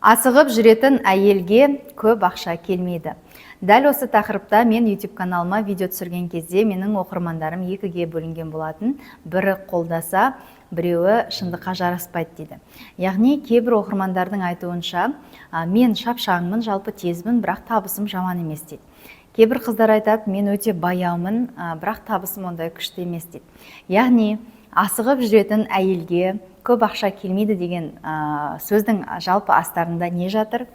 Асығып жүретін әйелге көп ақша келмейді. Дәл осы тақырыпта мен YouTube каналыма видео түсірген кезде менің оқырмандарым екіге бөлінген болатын. Бірі қолдаса, біреуі шындыққа жараспайды дейді. Яғни кейбір оқырмандардың айтуынша, мен шапшаңмын, жалпы тезбін, бірақ табысым жаман емес дейді. Кейбір қыздар айтады, мен өте баяумын, бірақ табысым ондай күшті емес дейді. Яғни асығып жүретін әйелге көп ақша келмейді деген сөздің жалпы астарында не жатыр?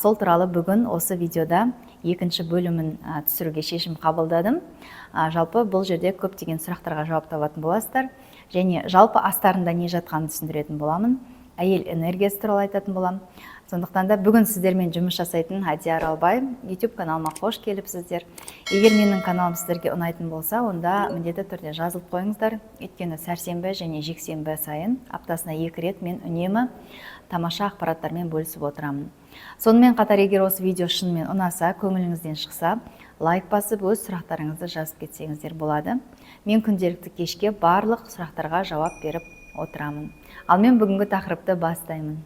Сол туралы бүгін осы видеода екінші бөлімін түсіруге шешім қабылдадым. Жалпы бұл жерде көптеген сұрақтарға жауап табатын боласыздар және жалпы астарында не жатқанын түсіндіретін боламын. Әйел энергиясы туралы айтатын боламын. Сондықтан да бүгін сіздермен жұмыс жасайтын Әдия Аралбай. YouTube каналыма қош келіпсіздер. Егер менің каналым сіздерге ұнайтын болса, онда міндетті түрде жазылып қойыңыздар. Өйткені сәрсенбі және жексенбі сайын аптасына 2 рет мен үнемі тамаша ақпараттармен бөлісіп отырамын. Сонымен қатар, егер осы видео шынымен ұнаса, көңіліңізден шықса, лайк басып, өз сұрақтарыңызды жазып кетсеңіздер болады. Мен күнделікті кешке барлық сұрақтарға жауап беріп отырамын. Ал мен бүгінгі тақырыпты бастаймын.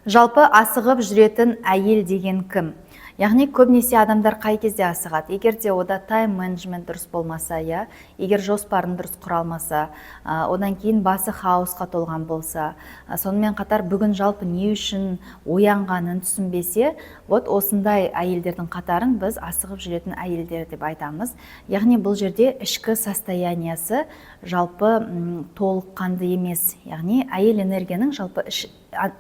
Жалпы асығып жүретін әйел деген кім? Яғни көбінесе адамдар қай кезде асығады? Егер де ода тайм-менеджмент дұрыс болмаса, иә, егер жоспарын дұрыс құра алмаса, одан кейін басы хаосқа толған болса, сонымен қатар бүгін жалпы не үшін оянғанын түсінбесе, вот осындай әйелдердің қатарын біз асығып жүретін әйелдер деп айтамыз. Яғни бұл жерде ішкі состояниясы жалпы толыққанды емес. Яғни әйел энергияның жалпы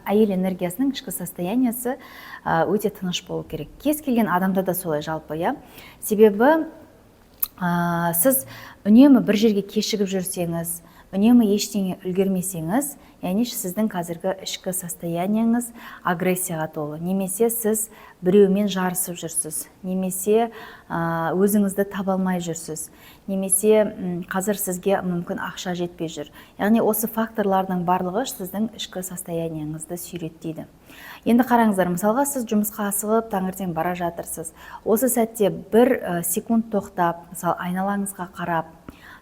әйел энергиясының ішкі состояниясы өте тыныш болу керек. Кез келген адамда да солай жалпы, иә. Себебі сіз үнемі бір жерге кешігіп жүрсеңіз, үнемі ештеңе үлгермесеңіз, яғни сіздің қазіргі ішкі состоянияңыз агрессияға толы, немесе сіз біреумен жарысып жүрсіз, немесе өзіңізді таба алмай жүрсіз, немесе қазір сізге мүмкін ақша жетпей жүр. Яғни осы факторлардың барлығы сіздің ішкі состоянияңызды сүйреттейді. Енді қараңыздар, мысалға сіз жұмысқа асығып таңертең бара жатырсыз. Осы сәтте бір секунд тоқтап, мысалы айналаңызға қарап,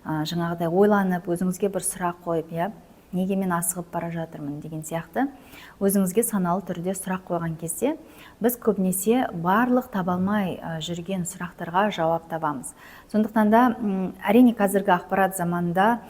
жаңағыдай ойланып, өзіңізге бір сұрақ қойып, иә, неге мен асығып бара жатырмын деген сияқты өзіңізге саналы түрде сұрақ қойған кезде біз көбінесе барлық таба алмай жүрген сұрақтарға жауап табамыз. Сондықтан да әрине қазіргі ақпарат заманында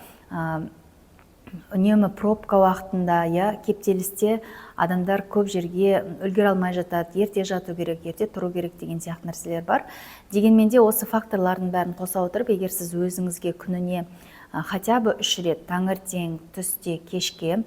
үнемі пробка уақытында, иә, кептелісте адамдар көп жерге үлгере алмай жатады, ерте жату керек, ерте тұру керек деген сияқты нәрселер бар. Дегенмен де осы факторлардың бәрін қоса отырып, егер сіз өзіңізге күніне хотя бы 3 рет таңертең, түсте, кешке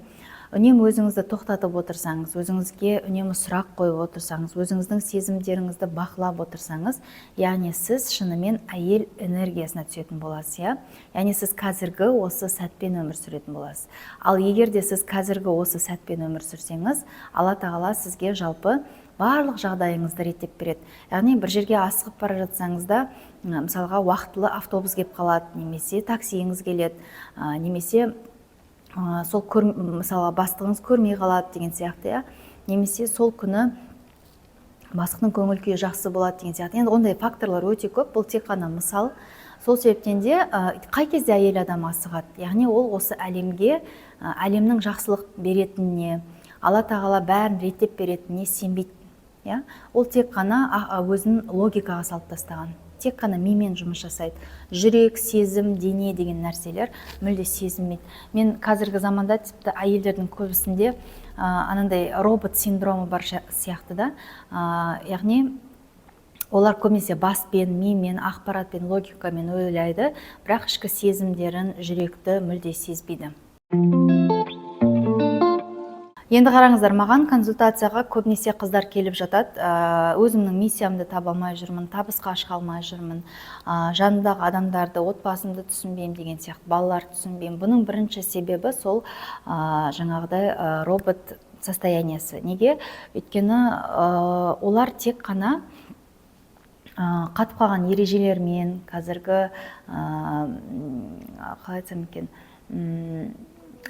үнемі өзіңізді тоқтатып отырсаңыз, өзіңізге үнемі сұрақ қойып отырсаңыз, өзіңіздің сезімдеріңізді бақылап отырсаңыз, яғни сіз шынымен әйел энергиясына түсетін боласыз, иә? Яғни сіз қазіргі осы сәтпен өмір сүретін боласыз. Ал егер де сіз қазіргі осы сәтпен өмір сүрсеңіз, Алла Тағала сізге жалпы барлық жағдайыңызды реттеп береді. Яғни бір жерге асығып бара жатсаңыз да, мысалға уақытылы автобус келіп қалады, немесе таксиіңіз келеді, немесе сол мысалға бастығыңыз көрмей қалады деген сияқты, иә, немесе сол күні бастықтың көңіл күйі жақсы болады деген сияқты. Енді ондай факторлар өте көп, бұл тек қана мысал. Сол себептен де қай кезде әйел адам асығады? Яғни ол осы әлемге, әлемнің жақсылық беретініне, Алла Тағала бәрін реттеп беретініне сенбейді, иә. Ол тек қана өзін логикаға салып тастаған, тек қана мимен жұмыс жасайды. Жүрек, сезім, дене деген нәрселер мүлде сезінбейді. Мен қазіргі заманда тіпті әйелдердің көбісінде анандай робот синдромы бар сияқты да. Яғни олар көбінесе баспен, мимен, ақпаратпен, логикамен ойлайды, бірақ ішкі сезімдерін, жүректі мүлде сезбейді. Енді қараңыздар, маған консультацияға көбінесе қыздар келіп жатады. Өзімнің миссиямды таба алмай жүрмін, табысқа шыға алмай жүрмін, жанымдағы адамдарды, отбасымды түсінбеймін деген сияқты, балаларды түсінбеймін. Бұның бірінші себебі сол жаңағыдай робот состояниясы. Неге? Өйткені олар тек қана қатып қалған ережелермен, қазіргі қалай айтсам екен,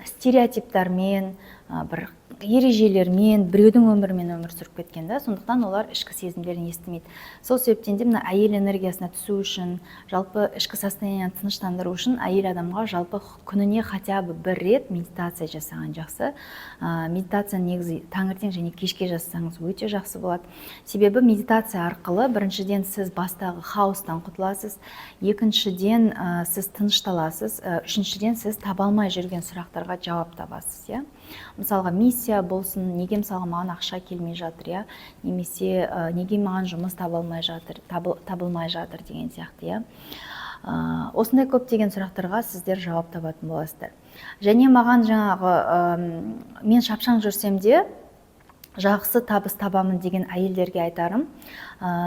стереотиптармен, бір Ережелермен, біреудің өмірімен өмір сүріп кеткен да, сондықтан олар ішкі сезімдерін естімейді. Сол себептен де мына әйел энергиясына түсу үшін, жалпы ішкі состояние ні тыныштандыру үшін әйел адамға жалпы күніне хотя бы бір рет медитация жасаған жақсы. Медитацияны негізі таңертең және кешке жасасаңыз, өте жақсы болады. Себебі медитация арқылы, біріншіден, сіз бастағы хаостан құтыласыз, екіншіден, сіз тынышталасыз, үшіншіден, сіз таба алмай жүрген сұрақтарға жауап табасыз, иә. Мысалға, миссия болсын, неге, мысалға, маған ақша келмей жатыр, иә, немесе неге маған жұмыс таба алмай жатыр, табылмай жатыр деген сияқты, иә. Осындай көптеген сұрақтарға сіздер жауап табатын боласыздар. Және маған жаңағы мен шапшаң жүрсем де, жақсы табыс табамын деген әйелдерге айтарым: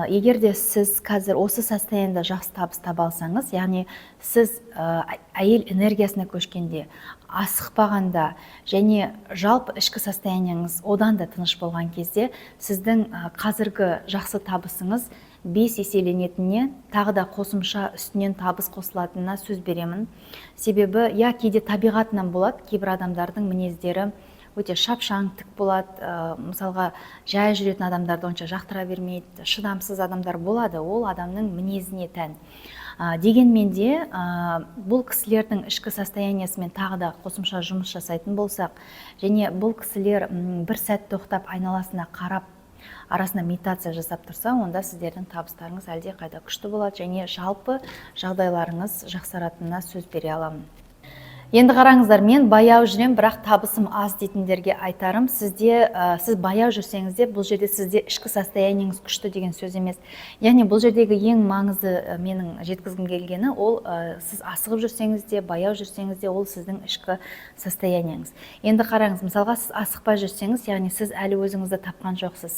егер де сіз қазір осы состояние да жақсы табыс таба алсаңыз, яғни сіз әйел энергиясына көшкенде, асықпағанда және жалпы ішкі состояние ңіз одан да тыныш болған кезде, сіздің қазіргі жақсы табысыңыз 5 еселенетініне, тағы да қосымша үстінен табыс қосылатынына сөз беремін. Себебі, иә, кейде табиғатынан болады, кейбір адамдардың мінездері өте шапшаң, тік болады. Мысалға, жай жүретін адамдарды онша жақтыра бермейді, шыдамсыз адамдар болады, ол адамның мінезіне тән. Дегенмен де бұл кісілердің ішкі состояние сімен тағы да қосымша жұмыс жасайтын болсақ және бұл кісілер бір сәт тоқтап, айналасына қарап, арасында медитация жасап тұрса, онда сіздердің табыстарыңыз әлдеқайда күшті болады және жалпы жағдайларыңыз жақсаратынына сөз бере аламын. Енді қараңыздар, мен баяу жүрем, бірақ табысым аз дейтіндерге айтарым: сізде сіз баяу жүрсеңіз де, бұл жерде сізде ішкі состояние ңіз күшті деген сөз емес. Яғни бұл жердегі ең маңызды менің жеткізгім келгені ол сіз асығып жүрсеңіз де, баяу жүрсеңіз де, ол сіздің ішкі состояние ңіз. Енді қараңыз, мысалға, сіз асықпай жүрсеңіз, яғни сіз әлі өзіңізді тапқан жоқсыз,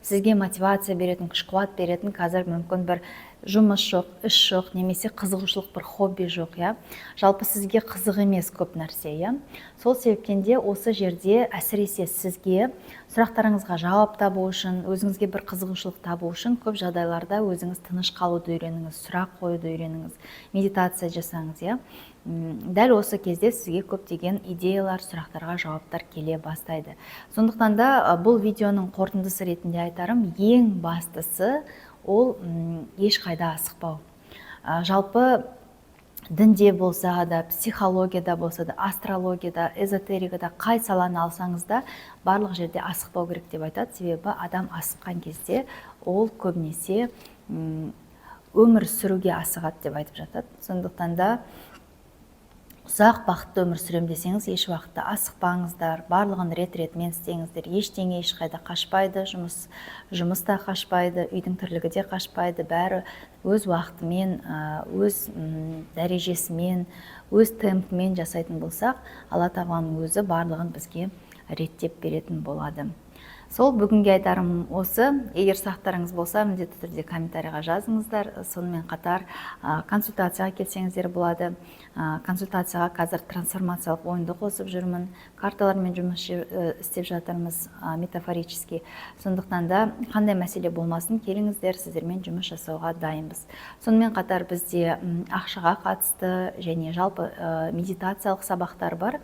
сізге мотивация беретін, күш қуат беретін қазір мүмкін бір жұмыс жоқ, іс жоқ немесе қызығушылық, бір хобби жоқ, иә, жалпы сізге қызық емес көп нәрсе, иә. Сол себептен де осы жерде әсіресе сізге сұрақтарыңызға жауап табу үшін, өзіңізге бір қызығушылық табу үшін көп жағдайларда өзіңіз тыныш қалуды үйреніңіз, сұрақ қоюды үйреніңіз, медитация жасаңыз, иә. Дәл осы кезде сізге көптеген идеялар, сұрақтарға жауаптар келе бастайды. Сондықтан да бұл видеоның қорытындысы ретінде айтарым: ең бастысы ол ешқайда асықпау. Жалпы дінде болса да, психологияда болса да, астрологияда, эзотерикада, қай саланы алсаңыз да, барлық жерде асықпау керек деп айтады. Себебі адам асыққан кезде ол көбінесе өмір сүруге асығады деп айтып жатады. Сондықтан да ұзақ бақытты өмір сүремін десеңіз, еш уақытта асықпаңыздар, барлығын рет ретімен істеңіздер. Ештеңе ешқайда қашпайды, жұмыс та қашпайды, үйдің тірлігі де қашпайды, бәрі өз уақытымен, өз дәрежесімен, өз темпімен жасайтын болсақ, Алла Тағаланың өзі барлығын бізге реттеп беретін болады. Сол, бүгінге айтарым осы. Егер сұрақтарыңыз болса, міндетті түрде комментарий ға жазыңыздар. Сонымен қатар консультацияға келсеңіздер болады. Консультацияға қазір трансформациялық ойынды қосып жүрмін, карталармен жұмыс істеп жатырмыз, метафорический. Сондықтан да қандай мәселе болмасын, келіңіздер, сіздермен жұмыс жасауға дайынбыз. Сонымен қатар бізде ақшаға қатысты және жалпы медитациялық сабақтар бар,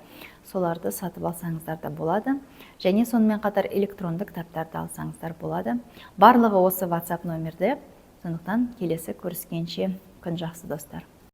соларды сатып алсаңыздар да болады және сонымен қатар электронды кітаптарды алсаңыздар болады. Барлығы осы WhatsApp номерде. Сондықтан келесі көріскенше, күн жақсы, достар!